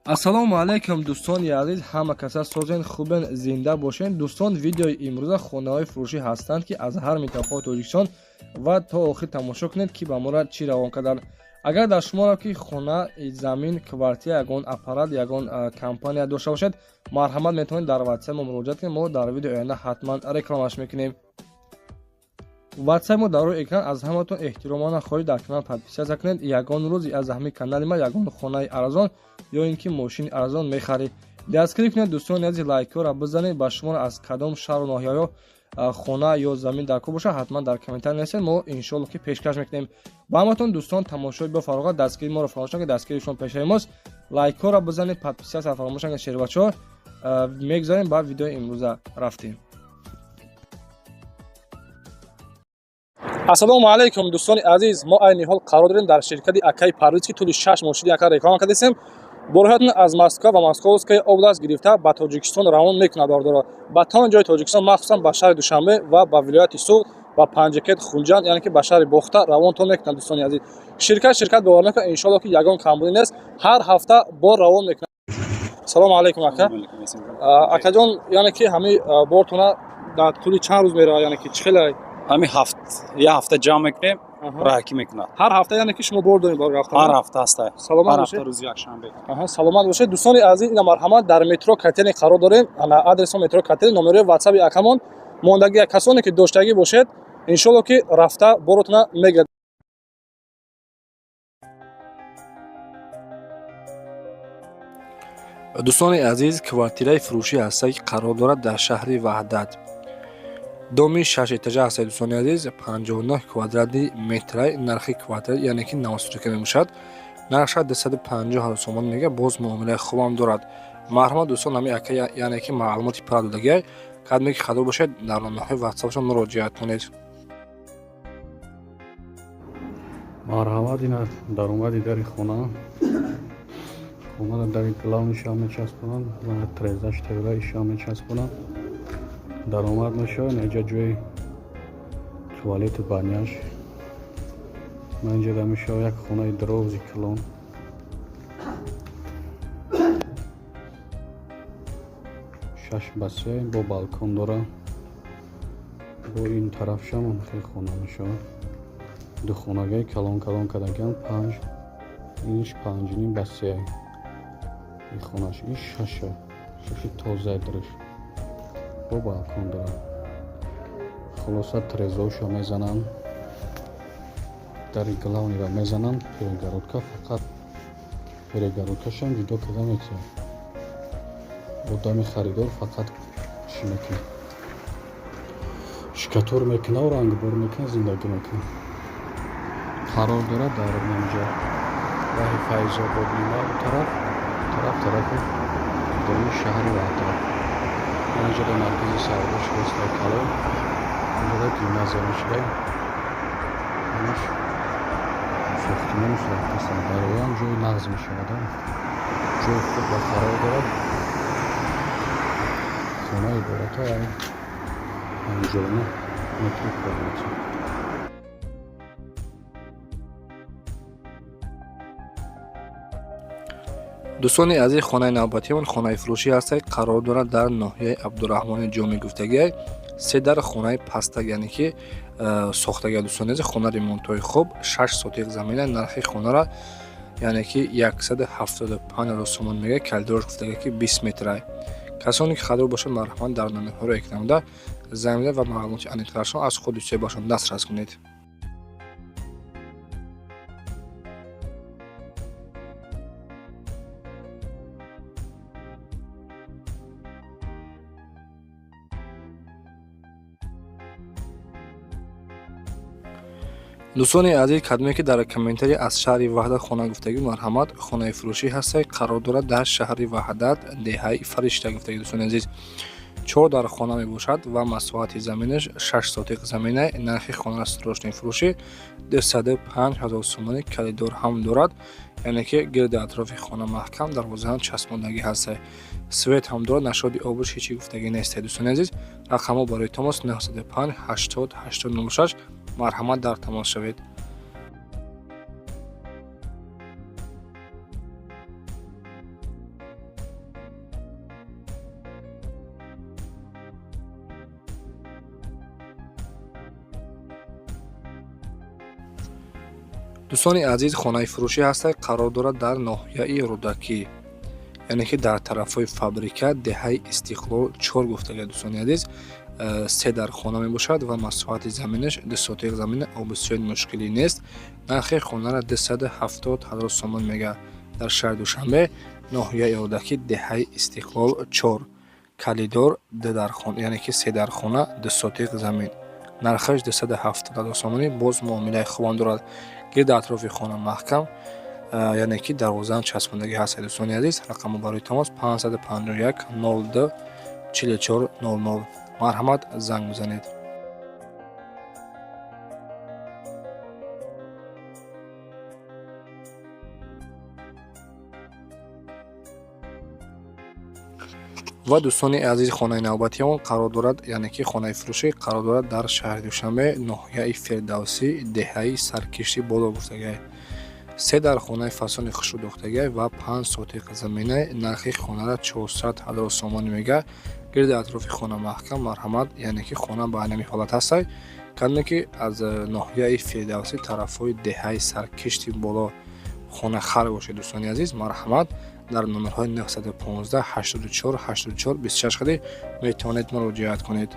Ассалому алайкум, дӯстони азиз, ҳама каса созен, хубен, зинда бошен. Дӯстон, видеои имрӯза хонаҳои фурӯшӣ ҳастанд, ки аз ҳар минтақаи Тоҷикистон, ва то охир тамошо кунед, ки ба мора чӣ равон карданд. Агар дар шуморо ки хона, замин, квартира, ягон аппарат, ягон компания дошта бошед, марҳамат, метавонед дар ватсап мо муроҷиат кунед. Мо дар видеои оянда ҳатман рекламаш мекунем. Ватсап мо дар рӯи экран. Аз ҳаматон эҳтиромона хоҳиш, дар канал подписаться кунед. Ягон рӯз аз ҳамин канали ма ягон хонаи арзон ё ин ки мошини арзон мехаред. Дастгирӣ кунед, дӯстони азиз, лайкҳоро бизанед. Ба шуморо аз кадом шаҳру ноҳияҳо хона ё замин дар кор бошад, ҳатман дар комментар нависед, мо иншоалло ки пешкаш мекунем ба ҳаматон. Дӯстон, тамошои бо фароғат, дастгирии моро фаромӯш накунед, дастгирии шумо пешаи мост. Лайкҳоро бизанед, подписаться фаромӯш накунед. Шербачаҳо, мегузарем ба видеои имрӯза, рафтем. Ассалому алайкум, дӯстони азиз. Мо айни ҳол қарор дорем дар ширкати акаи Парвиз, ки тӯли 6 моҳ шуди ака реклама кардастем. Борҳоятон аз Москва ва Московская область гирифта ба Тоҷикистон равон мекунад. Бардоро ба тамоми ҷои Тоҷикистон, махсусан ба шаҳри Душанбе ва ба вилояти Суғд, ба Панҷакент, Хунҷанд, яъне ки ба шаҳри Бохта равонтон мекунад. Дӯстони азиз, ширкат бовар накунад, иншоалло ки ягон камбудӣ нест, ҳар ҳафта бор равон мекунад. Салому алайкум, ака. Акаҷон, яъне ки ҳамин бортона дар тӯли чанд рӯз меравад, яъне ки чӣ хеле? Ҳамин ҳафт, як ҳафта ҷамъ мекунем, раҳакӣ мекунад. Ҳар ҳафта, яъне ки шумо бор доред бори рафтан? Ҳар ҳафта ҳаста. Саломат бошед. Рӯзи якшанбе. Саломат бошед. Дӯстони азиз, ина марҳамат, дар метро Котельный қарор дорем. Ана адреси метро Котельный, номерои ватсаби акамон мондагӣ. Касоне ки доштагӣ бошед, иншоалло ки рафта боротона мегирад. Дӯстони азиз, квартираи фурӯшӣ ҳаста, ки қарор дорад дар шаҳри Ваҳдат. Доми шаш этажа ҳастад, дӯстони азиз, 59 квадрати метра нархи квадрат, яъне ки новостройка мебошад. Нархша 250 000 сомон мега, боз муомилаи хубам дорад. Марҳамат, дӯстон, ҳами ака, яъне ки маълумоти пурра додагиай. Кадме ки хадор бошед, дар номерҳои ватсапшон муроҷиат кунед. Марҳамат, ина даромади дари хона. Хонара дари главныйша мечаспонанд ва трезаш тераиша мечаспонанд, даромад мешавад. Инҷа ҷои туалету баняш ма инҷа мешавад. Як хонаи дрози калон, 6 ба 3, бо балкон дора. Бо ин тарафшам хеле хона мешавад. Духонагаи калон калон кардагиам, панҷ, инш 5,5 ба 3, ин хонаш, ин шаша, шаши тозаи дараш, бо балкон дорад. Хулоса, трезоша мезананд, дари главныйро мезананд, перегородка, фақат перегородкашам ҷудо карда метиҳад. Одами харидор фақат чӣ мекунад? Штукатур мекунад, рангбор мекунад, зиндагӣ мекунад. Қарор дорад дар инҷа, роҳи Файзобод нима тараф, тарафи доми шаҳри Ваҳдат. Инҷода маркази савдо шудааст калон, инҷода гимназия мешуда, ҳамаш сохтмону сохтастанд. Дар оям ҷои нағз мешавад, ҷои хуб ба қарор дорад. Хона ибората 59 метри квадратӣ. Дӯстони азиз, хонаи навбатиамон хонаи фурӯшӣ ҳастад, қарор дорад дар ноҳияи Абдураҳмони Ҷомӣ гуфтагиай. Се дар хонаи пастак, яъне ки сохтагия. Дӯстони азиз, хона ремонтҳои хуб, 6 сотиқ замина. Нархи хонара, яъне ки 175 000 сомон мега. Калидорш гуфтагия, ки 20 метрай. Касоне ки хадор бошад, марҳамат, дар номерҳоро экрануда замина ва маълумоти аниқтарашон аз худи соҳибашон дастрас кунед. Дӯстони азиз, кадме ки дар комментария аз шаҳри Ваҳдат хона гуфтагӣ, марҳамат, хонаи фурӯшӣ ҳастад, қарор дорад дар шаҳри Ваҳдат, деҳаи Фаришта гуфтагӣ. Дӯстони азиз, чор дар хона мебошад ва масоҳати заминаш 6 сотиқ замина. Нархи хонара срочный фурӯшӣ 205 000 сомонӣ. Калидор ҳам дорад, яъне ки гирди атрофи хона маҳкам, дарвозаам часпондагӣ ҳастад, свет ҳам дорад, нашоди обуш ҳечи гуфтагӣ нестад. Дӯстони азиз, рақамҳо барои тамос 905 80 80 06. Марҳамат, дар тамос шавед. Дӯстони азиз, хонаи фурӯшӣ ҳастад, қарор дорад дар ноҳияи Рӯдакӣ, яъне ки дар тарафҳои фабрика, деҳаи Истиқлол 4 гуфтага. Дӯстони азиз, се дар хона мебошад ва масоҳати заминаш 2 сотиқ замина, обусиёни мушкилӣ нест. Нархи хонара 270 ҳазор сомон мега. Дар шаҳри Душанбе, ноҳияи Рӯдакӣ, деҳаи Истиқлол 4, калидор, ду дархона, яъне ки се дархона, 2 сотиқ замин, нархаш 270 ҳазор сомонӣ. Боз муомилаи хубам дорад. Гирди атрофи хона маҳкам, яъне ки дарвозаам часпондагӣ ҳаст. Дӯстони азиз, рақамҳо барои тамос 551 02 44 00. Марҳамат, занг бизанед. Ва дӯстони азиз, хонаи навбатии он қарор дорад, яъне ки хонаи фурӯшӣ қарор дорад дар шаҳри Душанбе, ноҳияи Фирдавсӣ, деҳаи Саркишти боло гуфтагай. Се дар хонаи фасони хушрӯ дохтагай ва 5 сотиқ замина. Нархи хонара 400 ҳазор сомонӣ мега. Гирди атрофи хона маҳкам. Марҳамат, яъне ки хона ба ҳамин ҳолат ҳастай. Кадоме ки аз ноҳияи Фирдавсӣ, тарафҳои деҳаи Саркишти боло хона хар бошед, дӯстони азиз, марҳамат, дар номерҳои 915 84 84 26 қади метавонед муроҷиат кунед.